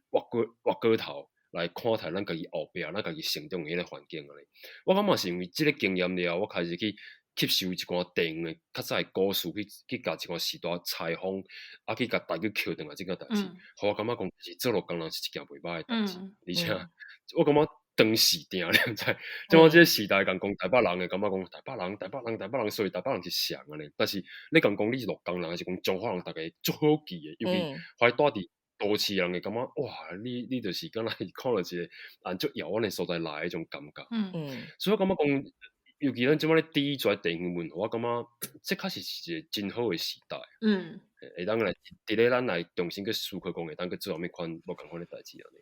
過頭來看待咱家己後壁，咱家己成長的彼個環境按呢。我感覺是因為這個經驗了後，我開始去吸收一寡地方的較早的故事，去共一寡時代採訪，啊去共台語抾轉來這件代誌，予我感覺講是做鹿港人是一件袂䆀的代誌。而且我感覺當時定你知？這馬這個時代共講台北人會感覺講台北人、台北人、台北人，所以台北人是誰按呢？但是你共講你是鹿港人，還是講彰化人，逐個足好奇的，尤其懷蹛佇都市人會感覺哇，你就是敢若是看著一個按足遙遠的所在來的彼種感覺。所以我感覺講，尤其咱這馬咧抵制地方文化，我感覺這確實是一個真好的時代。會當來佇咧咱來重新去思考，講會當去做啥物款無仝款的代誌按呢。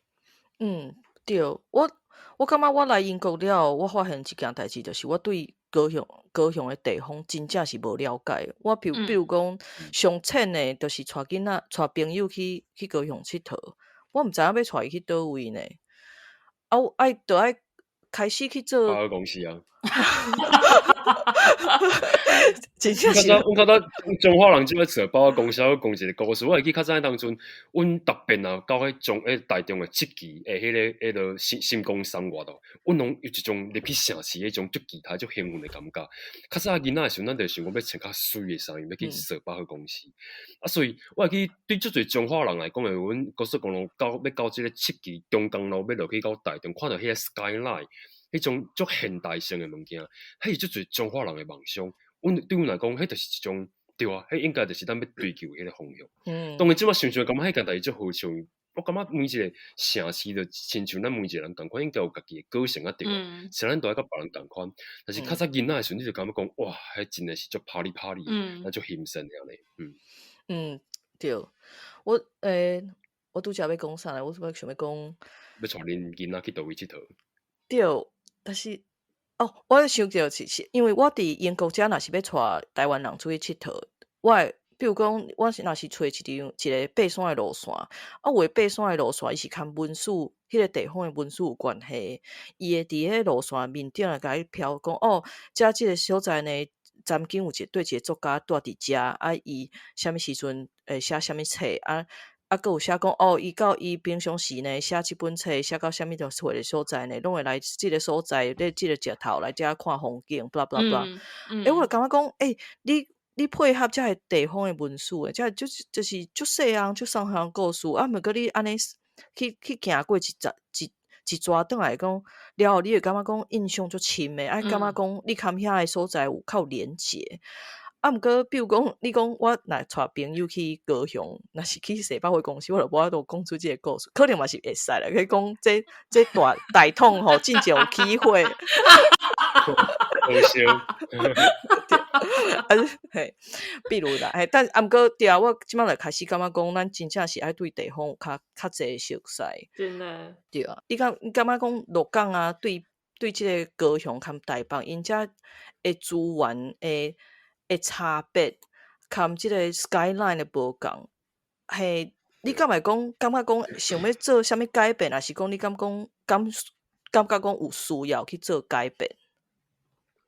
嗯，對，我感覺我來英國了後，我發現一件代誌，就是我對高雄的地方真正是無了解。我比如講，上淺的，就是帶囡仔、帶朋友去高雄𨑨迌，我毋知影欲帶伊去佗位呢。啊，我愛就愛開始去做。百貨公司啊。真正是。阮較早彰化人就愛做百貨公司，我講一個故事。我會記較早當陣，阮特別啊，到彼種彼台中的七期的彼個新光三越哦，阮攏有一種入去城市彼種足期待、足興奮的感覺。較早囡仔的時陣，咱就想講欲穿較媠的衫，欲去踅百貨公司。啊，所以我會記對足濟彰化人來講的，阮高速公路到欲到這個七期中江路，欲落去到台中，看著彼個 skyline。彼種足現代性的物件，彼是足濟彰化人的夢想。阮對阮來講，彼就是一種對啊，彼應該就是咱欲追求的彼個方向。當然，這馬想想感覺彼件代誌足好笑。我感覺每一個城市就親像咱每一個人仝款，應該有家己的個性啊對啊。雖然咱都愛佮別人仝款，但是較早囡仔的時陣，你就感覺講哇，彼真的是足 party party，那足興奮的按呢。嗯，對。我拄才欲講啥咧？我是欲想欲講，欲帶恁囡仔去佗位𨑨迌？對，但是哦，我想著是因為我佇英國遮，若是欲帶台灣人出去𨑨迌，我會比如講，我是若是揣一個爬山的路線，啊，有的爬山的路線，伊是佮文史彼個地方的文史有關係，伊會佇彼個路線面頂來共你標講，哦，遮這個所在呢，曾經有一對一個作家蹛佇遮，啊，伊啥物時陣會寫啥物冊啊？啊，閣有寫講哦，伊到伊平常時呢寫這本冊，寫到啥物著歲的所在呢，攏會來這個所在，咧這個石頭來遮看風景，blah blah blah。欸，我就感覺講，欸，你配合遮個地方的文史的，這就是足細項、足細項故事，啊，毋過你按呢去行過一集一一逝轉來講了後，你會感覺講印象足深的，啊，感覺講你佮遐個所在有較有連結。啊，毋過，比如講，你講我若帶朋友去高雄，若是去踅百貨公司，我就無法度講出這個故事，可能嘛是會使啦。去講這大大統吼，真正有機會。好笑。啊，嘿，比如啦，嘿，但啊，毋過對啊，我這擺就開始感覺講，咱真正是愛對地方有較濟熟悉。真的。對啊，你感覺講鹿港啊，對這個高雄佮台北，𪜶遮的資源的差別，佮這個 skyline 的無仝，嘿，你敢會講感覺講想欲做啥物改變，抑是講你敢講感覺講有需要去做改變？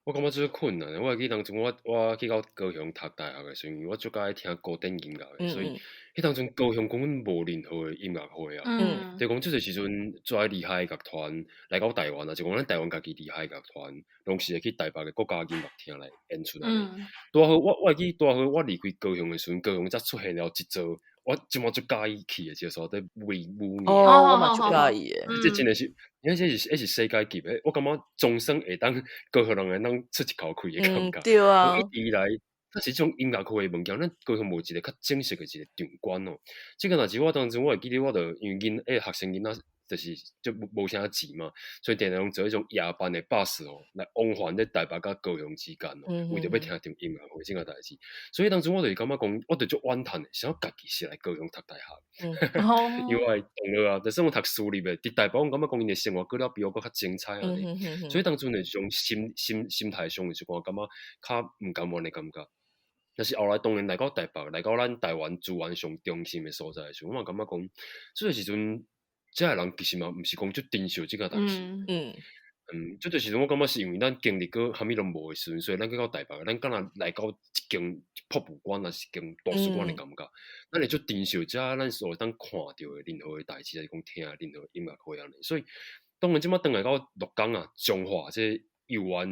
我感覺這困難。我會記當陣我去到高雄讀大學的時陣，我足佮意聽古典音樂的，所以彼當陣高雄根本無任何的音樂會啊。就講這個時陣最厲害的樂團來到台灣啊，就講咱台灣家己厲害的樂團，攏是會去台北的國家音樂廳來演出按呢。拄好我會記拄好我離開高雄的時陣，高雄才出現了一座我這馬足佮意去的，一個所在威武營。哦，我嘛足佮意的。這真的是，因為這是世界級的，我感覺終生會當高雄人會當出一口氣的感覺。對啊。一直以來，它是這種音樂會的物件，咱高雄無一個較正式的一個場館哦。這個若是我當陣，我會記得，我就因為學生囡仔就是就無啥錢嘛，所以定定攏坐彼種夜班的巴士哦，來往返咧台北佮高雄之間哦，為著欲聽著音樂會這個代誌。所以當陣我就是感覺講，我就足怨嘆的，啥家己是來高雄讀大學，因為我的同學啊，就算我讀私立的，佇台北，我感覺講𪜶的生活過了比我閣較精彩按呢。所以當陣的這種心態上是講感覺較毋甘願的感覺。但是後來當然來到台北，來到咱台灣資源上中心的所在的時陣，我嘛感覺講，這個時陣，遮的人其實嘛毋是講足珍惜這個代誌。這個時陣我感覺是因為咱經歷過啥物攏無的時陣，所以咱去到台北，咱敢若來到一間博物館，抑是一間圖書館的感覺。咱會足珍惜遮咱所當看著的任何的代誌，抑是講聽任何音樂會按呢。所以當然這擺轉來到鹿港啊，彰化這猶原二二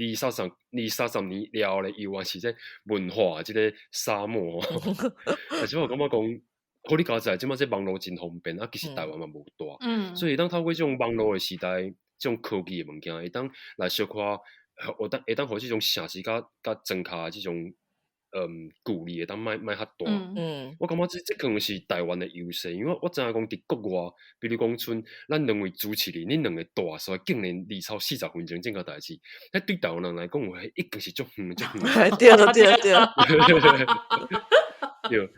二三十二三十年了後咧，猶原是這文化這個沙漠。但是我感覺講，好你佳哉，這擺這網路真方便，啊，其實台灣嘛無大，所以當透過這種網路的時代，這種科技的物件，會當來小可，會當予這種城市佮莊跤這種距離會當莫較大。我感覺這可能是台灣的優勢，因為我知影講佇國外，比如講像咱兩位主持人，恁兩个蹛所在竟然2超40分鐘這個代誌，彼對台灣人來講，有已經是足遠足遠。對對對。對，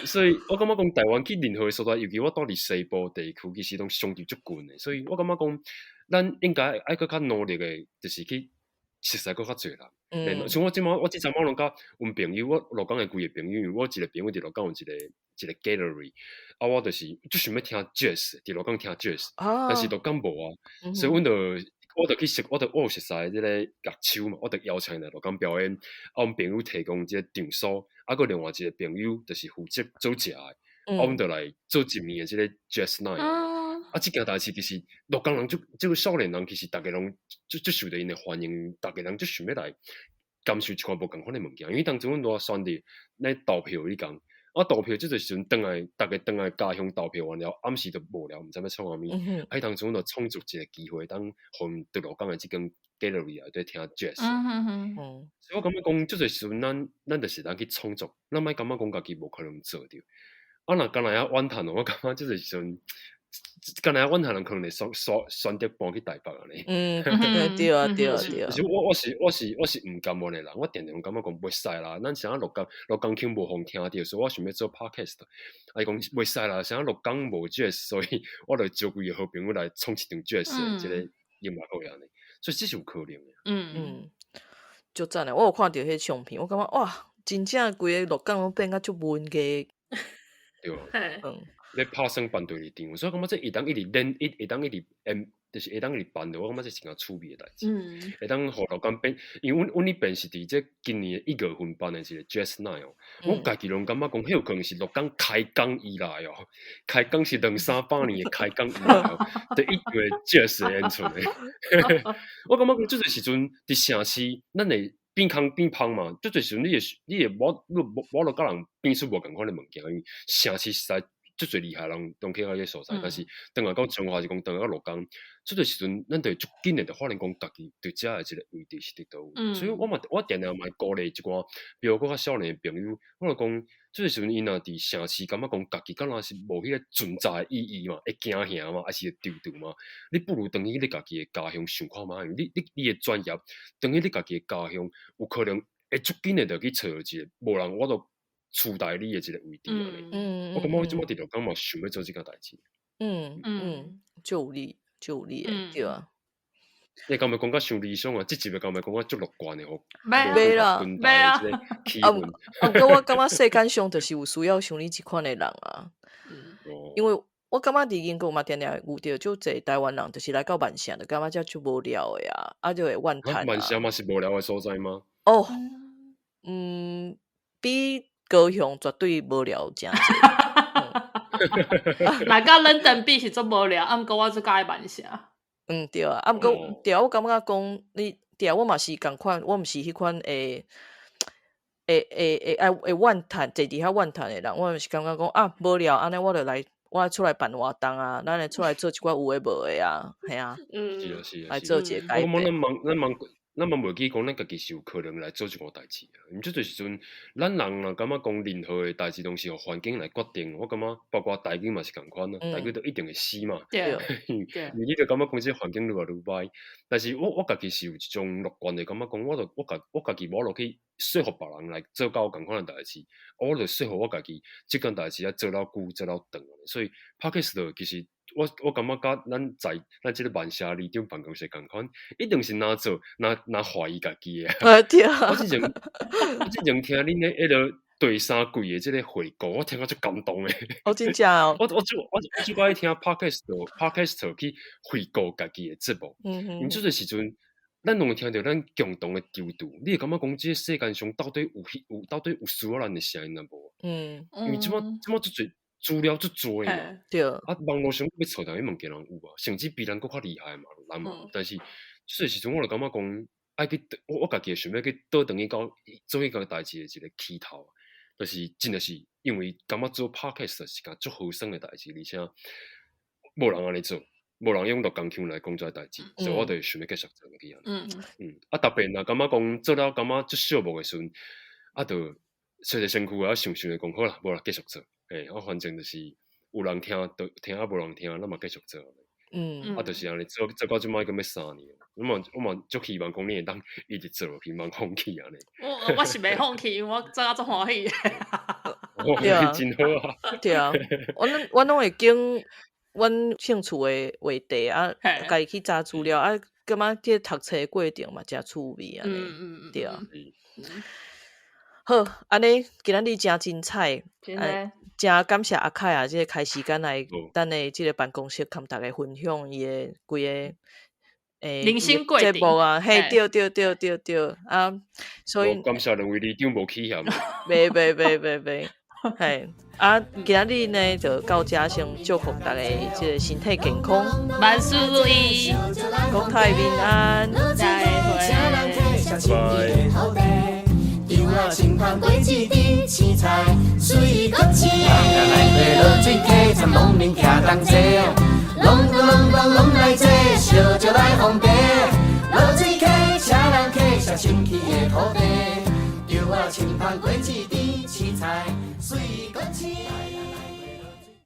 所以我感覺講台灣去任何所在，尤其我蹛佇西部地區，其實攏相對足近的，所以我感覺講，咱應該愛閣較努力的，就是去熟似閣較濟人。像我這擺，我這陣我攏佮阮朋友，我鹿港的幾个朋友，因為我一個朋友佇鹿港有一個 gallery，啊，我就是足想欲聽 jazz，佇鹿港聽 jazz，但是鹿港無啊，所以阮就我就去識，我有熟似這個樂手嘛，我就邀請伊來鹿港表演，啊，阮朋友提供這個場所，啊，閣另外一個朋友就是負責做食的，啊，阮就來做一暝的這個 jazz night。啊，這件代誌其實鹿港人足，這個少年人其實逐家攏足足受著𪜶的歡迎，逐家人足想欲來感受一款無仝款的物件。因為當陣阮拄仔選擇咧投票彼工，啊，投票這個時陣轉來，逐家轉來家鄉投票完了，暗時就無聊，毋知欲創啥物。啊，彼當陣阮就創造一個機會，當予𪜶佇鹿港的這間 gallery 內底聽 jazz。所以我感覺講，這個時陣咱就是當去創作，咱莫感覺講家己無可能做著。啊，若敢若遐怨嘆，我感覺這個時陣，敢若遐怨嘆人可能會選擇搬去台北按呢。對啊，對啊，對啊。其實我是毋甘願的人，我定定感覺講袂使啦。咱啥鹿港腔無予聽著，所以我想欲做 podcast。啊，伊講袂使啦，啥鹿港無 jazz，所以我就招幾個好朋友來創一場 jazz 的這個音樂會按呢。所以這是有可能的。嗯，足讚的，我有看著彼個相片，我感覺哇，真正規个鹿港攏變甲足文藝。對。咧拍算辦對場，所以我感覺這會當一直練，會當一直就是會當一直辦的，我感覺這是真趣味的代誌。會當予鹿港變，因為阮彼邊是佇這今年的1月份辦的一個 Jazz Night 哦，我家己攏感覺講，彼有可能是鹿港開工以來哦，開工是兩三百年的開工以來哦，第一個 Jazz 的演出的。我感覺講，這個時陣佇城市，咱會變空變芳嘛，這個時陣你會無法度佮人變出無仝款的物件，因為城市實在足濟厲害人攏去到彼個所在，但是轉來到彰化是講轉來到鹿港，這個時陣咱就會足緊的，就發現講家己佇遮的這個位置是佇佗位。所以我嘛，我定定嘛會鼓勵一寡，比如閣較少年的朋友，我就講，這個時陣𪜶若佇城市感覺講家己敢若是無彼個存在的意義嘛，會驚嚇嘛，還是會惆悵嘛？你不如轉去你家己的家鄉想看覓，你的專業轉去你家己的家鄉，有可能會足緊的就去揣著一個無人法度取代你的一個位置按呢。我感覺我這擺佇鹿港嘛想欲做這件代誌。足有力，足有力的，對啊。你敢欲講甲傷理想啊？這集敢欲講甲足樂觀的吼？袂啦，袂啊。啊，毋過我感覺世間上就是有需要像你這款的人啊。因為我感覺佇英國嘛，定定會遇著足濟台灣人，就是來到曼城，就感覺遮足無聊的啊，啊就會怨嘆啊。曼城嘛是無聊的所在嗎？哦，比高雄絕對無聊誠濟。來甲倫敦比是足無聊，啊，毋過我足佮意曼城。嗯，對啊，啊，毋過對啊，我感覺講你對啊，我嘛是仝款，我毋是彼款會會會會愛會怨嘆，坐佇遐怨嘆的人，我嘛是感覺講啊無聊，按呢我就來，我出來辦活動啊，咱會出來做一寡有的無的啊，嘿啊，是啊是啊，來做一個改變。我感覺咱嘛袂記講，咱家己是有可能來做這個代誌啊。因為這陣時陣，咱人若感覺講任何的代誌攏是予環境來決定。我感覺包括台語嘛是仝款啊，台語都一定會死嘛。因為你就感覺講這環境愈來愈歹，但是我家己是有一種樂觀的感覺，講我就我家己無法度去說服別人來做佮我仝款的代誌，我就說服我家己，這件代誌愛做了久，做了長。所以 Podcast 其實我感覺佮咱在咱這個萬城里長辦公室仝款，一定是若做若若懷疑家己的。啊對啊！我之前聽恁的彼個第三季的這個回顧，我聽甲足感動的。哦，真正哦！我就愛聽 podcast 去回顧家己的節目。因為這個時陣，咱攏會聽著咱共同的求助。你會感覺講，這個世間上到底有到底有需要咱的聲音抑無？因為這擺足濟資料足濟嘛。啊，網路上欲揣著彼物件攏有啊，甚至比咱閣較厲害嘛，人嘛。但是這個時陣，我就感覺講，愛去我家己會想欲去倒轉去到做彼個代誌的一個起頭，就是真的是因為感覺做 podcast 是件足好耍的代誌，而且無人按呢做，無人用鹿港腔來講這個代誌，所以我就想欲繼續做落去按呢。啊，特別若感覺講做了感覺足寂寞的時陣，啊，就洗洗身軀啊，想想就講好啦，無啦，繼續做。欸，我反正就是有人聽就聽，啊，無人聽，咱嘛繼續做。啊，就是按呢做做到這擺已經欲3年，我嘛足希望講你會當一直做落去，毋放棄按呢。我是袂放棄，因為我做甲足歡喜。對啊，真好啊。對啊，我攏會揀阮興趣的話題啊，家己去查資料啊，感覺這個讀冊過程嘛誠趣味按呢。對啊。好，按呢今仔日誠精彩，誠感謝阿凱啊，這個開時間來咱的這個辦公室，共大家分享伊的規个人生過程節目啊，嘿，對對對對對，啊，所以感謝兩位里長無起嫌。袂袂袂袂袂，嘿，啊，今仔日呢就到遮先祝福大家這個身體健康，萬事如意，國泰民安，再會。清芳果子甜，青菜水果青。落水溪，参农民徛同齐，隆咚隆咚拢来坐，烧酒来奉茶。落水溪，请人客，上清气的土地。稻仔清芳果子甜，青菜水果青。